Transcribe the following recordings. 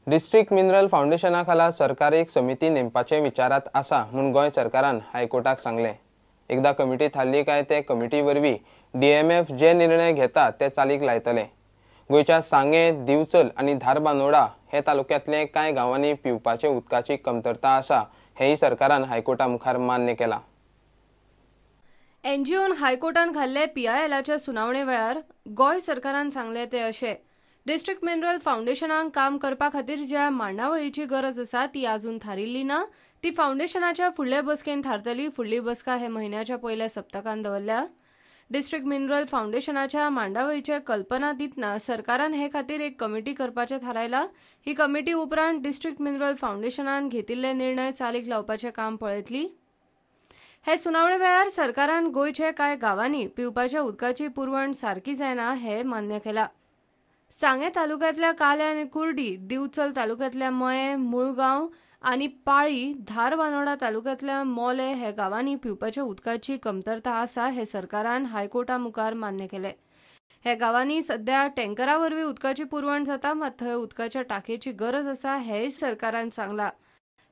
District mineral फावंडेशना खाला सरकार एक समिती नेमपाचे विचारात आसा म्हूण गोंय सरकारान हायकोर्टाक सांगलें. एकदा कमिटी थारली काय ते कमिटी वरवीं डीएमएफ जे निर्णय घेता ते चालीक लायतले. गोंयच्या सांगें, दिवचल आनी धारबांदोडा हे तालुक्यांतले कांय गांवांनी पिवपाचे उदकाची कमतरता आसा हेंय सरकारान हायकोर्टा मुखार मान्य केलां. एनजीओन हायकोर्टान घाल्ले पीआयएलाच्या सुनावणे वेळार गोंय सरकारान सांगलें ते अशें, डिस्ट्रिक्ट मिनरल फावंडेशनाक काम करपा खातीर ज्या मांडावळीची गरज आसा ती अजून थारिल्ली ना. ती फावंडेशनाच्या फुडले बसकेन थारतली. फुडली बसका हे म्हयन्याच्या पयल्या सप्तकान दवरल्या. डिस्ट्रिक्ट मिनरल फावंडेशनाच्या मांडावळीचे कल्पना दितना सरकारान हे खातीर एक कमिटी करपाचें थारायलां. ही कमिटी उपरांत डिस्ट्रिक्ट मिनरल फावंडेशनान घेतिल्ले निर्णय चालीक लावपाचें काम पळयतली. हे सुनावणे वेळार सरकारान गोंयच्या कांय गांवांनी पिवपाच्या उदकाची पुरवण सारकी जायना हें मान्य केलां. सांगें तालुक्यांतल्या काले आनी कुर्डी, दिवचल तालुक्यांतल्या मयें, मुळगांव आनी पाळी, धारबांदोडा तालुक्यांतल्या मोले हे गांवांनी पिवपाच्या उदकाची कमतरता आसा हे सरकारान हायकोर्टा मुखार मान्य केलें. हे गांवांनी सध्या टँकरा वरवीं उदकाची पुरवण जाता, मात थंय उदकाच्या टांकयेची गरज आसा हेंय सरकारान सांगलां.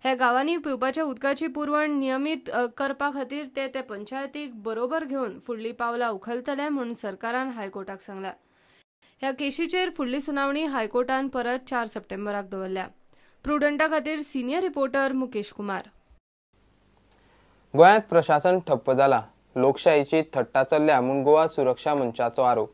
हे गांवांनी पिवपाच्या उदकाची पुरवण नियमीत करपा खातीर ते ते पंचायतीक बरोबर घेवन फुडलीं पावलां उखलतले म्हूण सरकारान हायकोर्टाक सांगलां. ह्या केशीचेर फुडली सुनावणी हायकोर्टान परत 4 सप्टेंबराक दवरल्या. प्रुडंटा खातीर सिनियर रिपोर्टर मुकेश कुमार. गोंयांत प्रशासन ठप्प जाला, लोकशाहीची थट्टा चल्ल्या म्हूण गोवा सुरक्षा मंचाचो आरोप.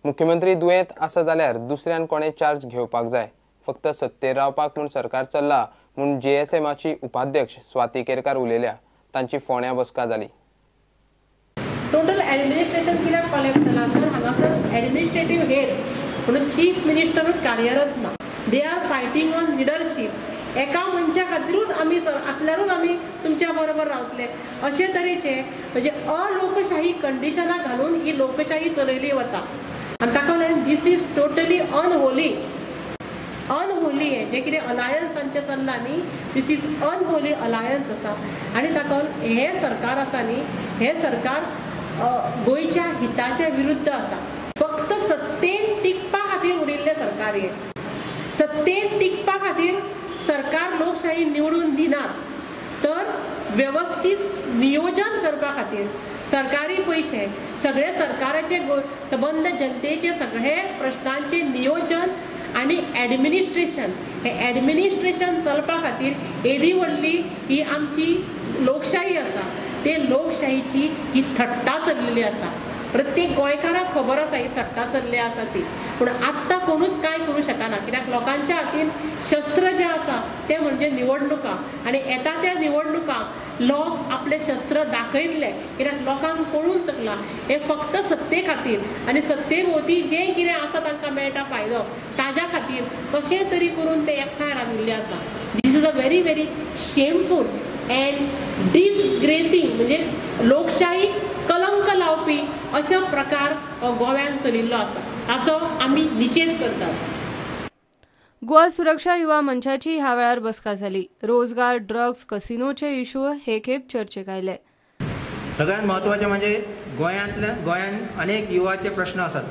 मुख्यमंत्री दुयेंत आसा जाल्यार दुसऱ्यान कोणें चार्ज घेवपाक जाय, फक्त सत्तेर रावपाक म्हूण सरकार चल्ला म्हूण जेएसएमाची उपाध्यक्ष स्वाती केरकार उलयल्या. तांची फोंड्या बसका जाली. टोटल ॲडमिनिस्ट्रेशन कित्याक कॉलेप्स जाला तर हांगासर ॲडमिनिस्ट्रेटीव हेड म्हणून चीफ मिनिस्टरूच कार्यरत ना. They are fighting on leadership. एका मनशा खातीरूच आमी आसल्यारूच आमी तुमच्या बरोबर रावतले अशे तरेचे म्हणजे अलोकशाही कंडिशनां घालून ही लोकशाही चलयली वता. आनी ताका लागून this is totally unholy. Unholy हें जें कितें अलायन्स तांचें चल्लां न्ही, this is unholy alliance आसा. आनी ताका लागून हें सरकार आसा न्ही, हें सरकार गोंयच्या हिताच्या विरुद्ध आसा. फक्त सत्तेन टिकपा खातीर उरिल्लें सरकार हें. सत्तेन टिकपा खातीर सरकार लोकशाही निवडून दिनात, तर वेवस्थीत नियोजन करपा खातीर सरकारी पयशे सगळे सरकाराचे सबंद जनतेचे सगळे प्रश्नांचे नियोजन आनी ॲडमिनिस्ट्रेशन, हे ॲडमिनिस्ट्रेशन चलपा खातीर येदी व्हडली ही आमची लोकशाही आसा, ते लोकशाहीची ही थट्टा चल्लेली आसा. प्रत्येक गोंयकाराक खबर आसा ही थट्टा चल्ली आसा ती, पूण आत्तां कोणूच कांय करूं शकना कित्याक लोकांच्या हातीन शस्त्र जें आसा तें म्हणजे निवडणुकां, आनी येता त्या निवडणुकांक लोक आपले शस्त्र दाखयतले कित्याक लोकांक कळूंक चुकलां हें फक्त सत्ते खातीर आनी सत्ते भोंवती जें कितें आसा तांकां मेळटा फायदो ताज्या खातीर कशें तरी करून ते एकठांय राविल्ले आसा. This is a very very shameful and disgracing, म्हणजे लोकशाही कलंक लावपी अशा प्रकार गोव्यान चलिल्लो आसा, ताचो आमी निशेध करतात. गोवा सुरक्षा युवा मंचाची ह्या वेळार बसका जाली. रोजगार, ड्रग्स, कसिनोचे इशू हे खेप चर्चेक आयले. सगळ्यात म्हत्वाचें म्हणजे गोंयांत अनेक युवाचे प्रश्न आसात.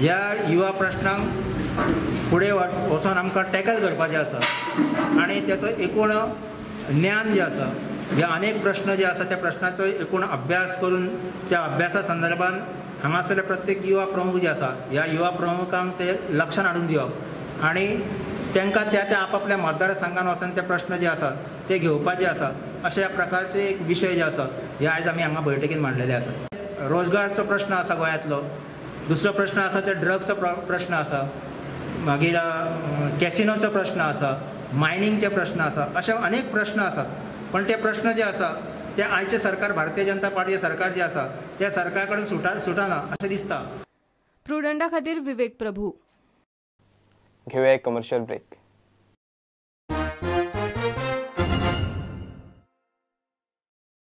ह्या युवा प्रश्नांक फुडें वचून आमकां टॅकल करपाचें आसा आनी तेचो एकूण ज्ञान जें आसा, हे अनेक प्रश्न जे आसा त्या प्रश्नाचो एकूण अभ्यास करून त्या अभ्यासा संदर्भान हांगासरले प्रत्येक युवा प्रमुख जे आसा ह्या युवा प्रमुखांक ते लक्षान हाडून दिवप आनी तांकां त्या त्या आपापल्या मतदारसंघान वचून ते प्रश्न जे आसा ते घेवपाचे आसा. अशा प्रकारचे एक विशय जे आसा हे आयज आमी हांगा बैठकीन मांडलेले आसा. रोजगारचो प्रश्न आसा गोंयांतलो, दुसरो प्रश्न आसा ते ड्रग्सचो प्रश्न आसा, मागीर कॅसिनोचो प्रश्न आसा, मायनिंगचे प्रश्न आसा, अशे अनेक प्रश्न आसात. पण ते प्रश्न जे आसा ते आयचे सरकार, भारतीय जनता पार्टी सरकार जे आसा त्या सरकार कडेन सुटना अशें दिसता. प्रुडंटा खातीर विवेक प्रभू. घेवया एक कमर्शियल ब्रेक.